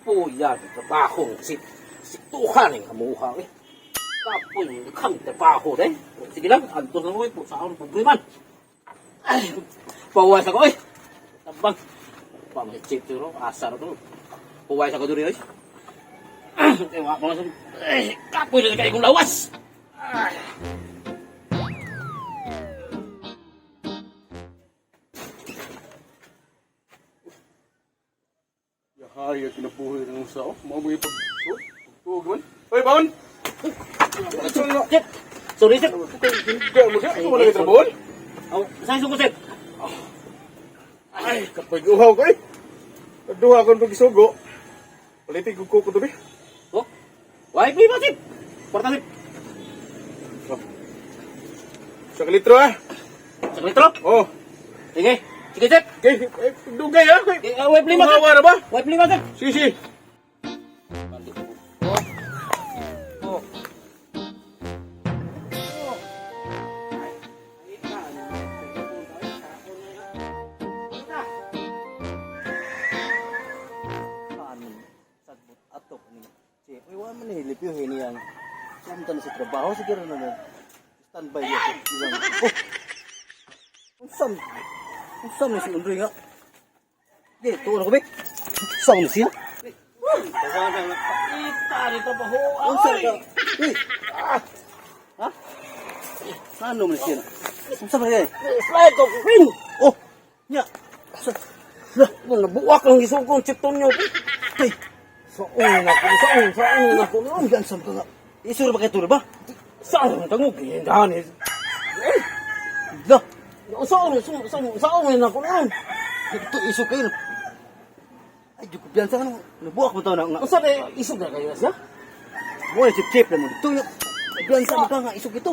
Kapoy yan, trabaho si siktuhan ang amuha eh. Kapoy kang trabaho eh. Sige lang, antos na mo eh, sa akong problema. Ay, pawas ako eh. Tabang. Pamahitsip siguro, asa na to. Puway sa ko duri eh. Eh, wala ko na eh, kapoy na kayo kong lawas. Ay. Yahaya, kinabuhi ng usa. Oh, mao mo ipag pagtuog man. Hoy, baon! Chip! Sorry, Chip. Hindi mo siya. Wala kay trabaho. Oh, saan suko, Chip? Ay, kapag uhaw ko eh. Duha akong pagisugo. Palitig ko ko to be. Oh, why play mo, Chip? Porta, Chip. Sa litro ah. Sa litro? Oh. Sige. Sige, Chip. Okay, eh, dugay ah. Eh, why play mo, Chip? Uhawa na ba? Why play mo, Chip? Sige, sige. Oh. Oh. Sagbot atok ni si uy wa man ni lipyo niyang samtan sa trabaho siguro na na standby niya sa isang oh unsam unsam ni si Undroy nga di tuon ako be unsam ni siya. Ita ni trabaho. Unsa ka uy ah ha ano man siya unsa man kay Slide ko. Ring. Oh nya sa la Nabuwak ang gisugong chipton nyo. ay Saon na ko, saon, saon na ko. uy unsam ka nga isuro ba kay turo ba Saon tangog hindahan eh. La. Saon, saon, saon, saon na ko noon. Ito iso kayo. Ay, di ko piyansa ano. Nabuak mo to na nga. Unsa kay isog na kayo siya? Mo ni chip-chip na mo. Dito yung piyansa mo ka nga isog ito.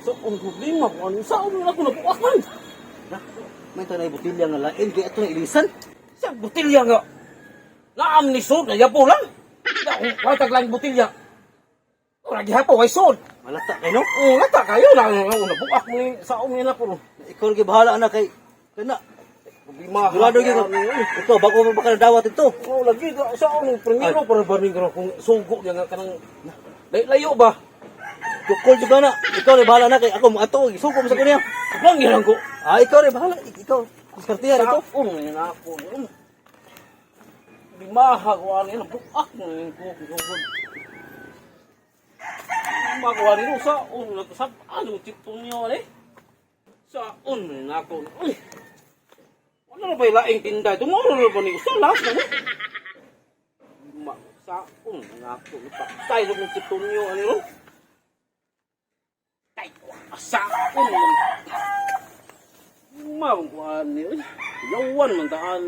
Saon problema ko ano? Saon na ko nabuwak man. Na, may tanay botilya nga lain kay ato na ilisan. Sa botilya nga. Naam ni sod na yapo lang. Wa taglang botilya. Ora gihapon way sod. Malata kay no. Oh, lata kayo na nabuak mo ni saon ni nako. Ikaw lagi bahala na kay kana. Problema. Sigurado gyud ko. Ikaw bago mo baka nadawat ito. Oh, lagi ka saon primero para ba ning kung sugo niya nga kanang layo ba? Jukol jud na. Ikaw rin bahala na kay ako mo ato isuko mo sa kanya. Lang gyud ko. Ah, ikaw rin bahala. Ikaw diskartehan ito. Saon ni nako. Limaha ko ani nabuak mo ni ko sugod. Magawa ni saon na sab ano tipo niyo ani? Saon ni nako. Uy. Wala na ba laing tinda? Tumuro na ba ni usa last na ni? Ma saon na nako. Patay sa kong tipo niyo ani ro. Tay, saon man. Mao ko ani oy. Lawan man taan.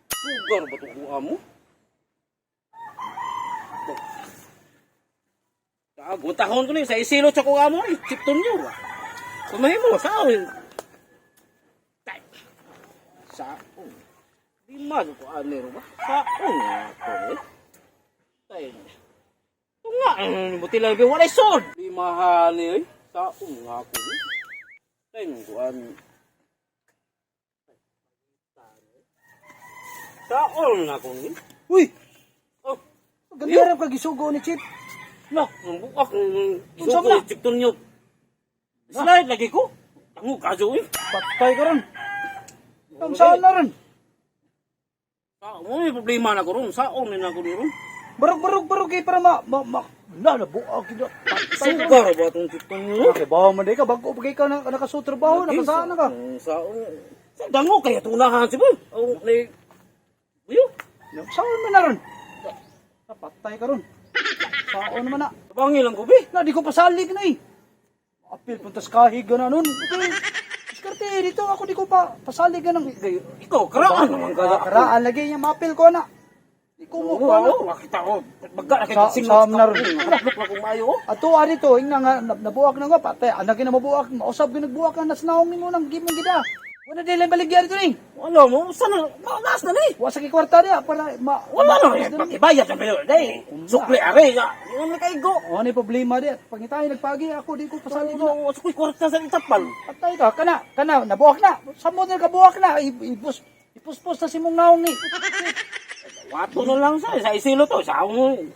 Sugar ba to kuha mo? Kago tahon ko ni sa isilo sa kuha mo ay chipton niyo ba. Kumahimo sa awin. Tay. Saon. Di man ko ani ro ba? Saon ako eh. Tay. Tunga buti lang walay sod. Di mahali oy. Saon nga ako eh. Tay kuan. Saon na ko ni. Uy, Oh, ganda ra ka gisugo ni Chip. Nak, buak Unsa sugo man na? chipton niyo. Slide lagi ko. Tango kajo eh. Patay ka ron. Ang saan na ron? Sa mo may problema na ko ron. Saon ni na ko ni ron. Barog barog barog kay para ma ma, ma na nabuak gid. Patay ka ron. Sugar ba tong chipton niyo? Okay, bawa man di ka bago pa kay ka na nakasutrabaho, nakasaan na ka. Saon. Sa dango kaya tunahan si boy. Oh, ni Uyo. Saan man na ron? Patay ka ron. Saan naman na? Tabangin lang ko be. Na di ko pasalig na eh. Apil puntas kahig na nun. Okay. Diskarte dito ako di ko pa pasalig na ng Ikaw karaan naman kaya. Karaan lagi niya mapil ko na. Di ko mo ko na. Oo, makita ko. Baga na kay Sa- saan na ron? Naplok na kong maayo. oh. Ato ari to ingna nga nabuak na nga patay anak na mabuak mausab gyud nagbuak ka nasnaong nimo nang gimong gida. Wala dili baligya dito ni. Wala mo, saan na? Malas na ni. Wa sa kwarta niya para ma Wala na. Pakibayad na kayo. Day, sukli are. Nga, na kaigo. Oh, ni problema di. Pangitay nagpagi ako di ko pasalig na. Ano, sa ko'y kwarta sa itapal. Patay ka kana kana nabuak na. Samot na kabuak na. Ipus ipuspos na si mong naong ni. Wato na lang sa isilo to. Sa akong...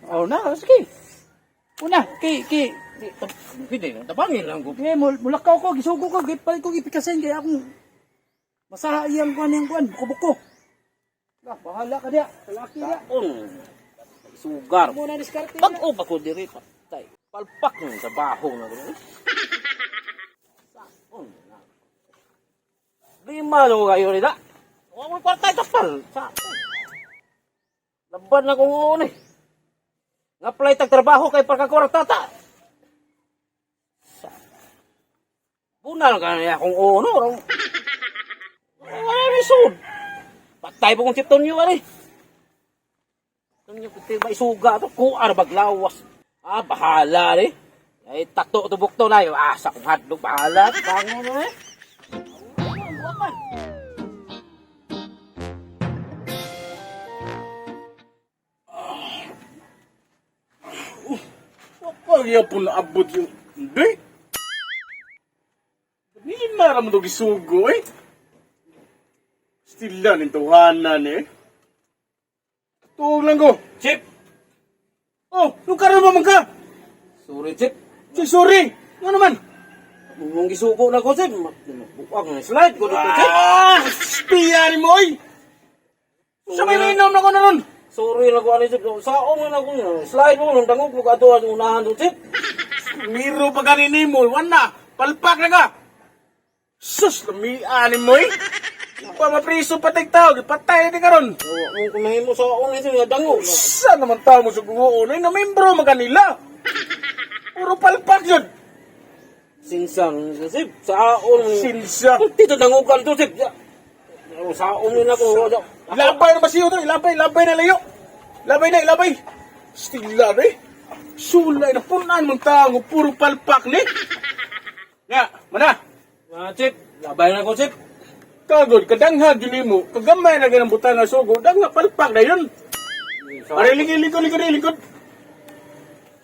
Oh na, sige. Una, kay kay Pwede, tabangin lang ko. kay mulakaw ko, gisugo ko, gipalit ko gipikasen kay akong masaha iyang kuan iyang kuan, buko-buko. Lah, bahala ka diya, lalaki diya. Saon. Sugar. Mo na diskarte. Pag-o pa ko diri patay. Palpak ng trabaho na ko. Saon na. Lima lang kayo nila. Huwag mo kwarta kapal. Saon. Laban na kong uun eh. Nga-apply tag trabaho kay pagkakwarta ta. Bunal ka niya kung uno. Wala ni sud. Patay po kong chipton nyo, ari. Tonyo puti ba isuga to? Kuar baglawas. Ah, bahala ni. Ay takto to bukto na yo. Ah, sa kong hadlok bahala. Bangon na eh. Wapag yapon na abot yung... Hindi. Hindi na raman ito gisugo eh. Stila ng tawanan eh. Tuog lang ko. Chip. Oh, lukaran mo man ka. Sorry, Chip. Sorry, sorry. Ano naman? Nung gisugo na ko, Chip. Buwag na slide ko dito, Chip. Ah! Spiya ni mo oy! Sa may nainom na ko na nun. Sorry na ko ani, Chip. Saong na ko. Slide mo nung dangog mo kadto sa unahan to, Chip. Miro pa ganini mo. Wana, palpak na ka. Sus, lamian ni mo eh. Pa mapriso patay tao, patay ni karon. Nung kumahimo saong ni Chip, nga dangog. Sa naman tao mo sa guguon ay namembro man kanila. Puro palpak yun. Sinsang, Chip. Saong. Sinsya. Dito dangugan to, Chip. Saong na ko. Labay na ba siyo to? Labay, labay na layo. Labay na, labay. Stila na eh. Sulay na punan mong tao, puro palpak ni. Nga, mana. Ah, Chip. Labay na ko, Chip. Kagod, kadanghag yun mo. Kagamay na ganang butan na sugo. Dang nga palpak na yun. Aray, lingkod, lingkod, lingkod, lingkod.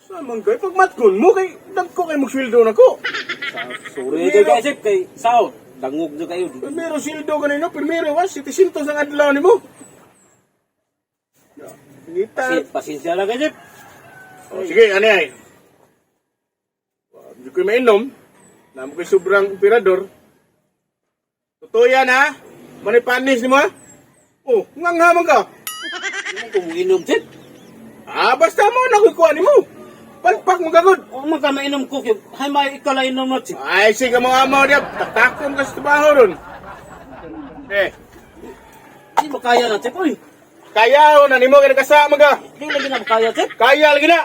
Sa man kay, pagmatkon mo, kay, dagko kay magsweldo na ko. Sorry kay kay Chip kay Sao. Dangog na kayo. Primero sweldo ka nino, primero, wa, 700 ang adlaw nimo. Ngita. Pasensya lang kay Chip. Oh, sige, ano ay. Hindi ko mainom. Namo ko'y sobrang operador. Totoo yan, ha? Manipanis ni mo, ha? Oh, nganghamang ka. Hindi ko inom, Chip. Ah, basta mo, nakukuha ni mo. Palpak mo gagod. O man ka mainom ko kay hay may ikalay inom na, Chip. Ay, sige mga amaw niya. Taktakon ka sa trabaho ron. Eh, Di ba kaya na, Chip? Uy, kaya o na nimo kay nagkasama ka. di lagi na kaya, Chip. Kaya lagi na.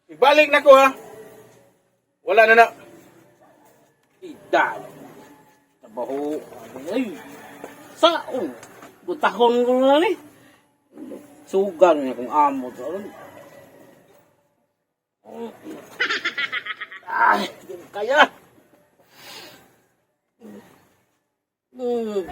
Ibalik na ko ha. Wala na na. Ida. Trabaho. Ay. Sao. Butahon ko na ni. Sugal niya kung amo. Ay, di ko kaya. Mm.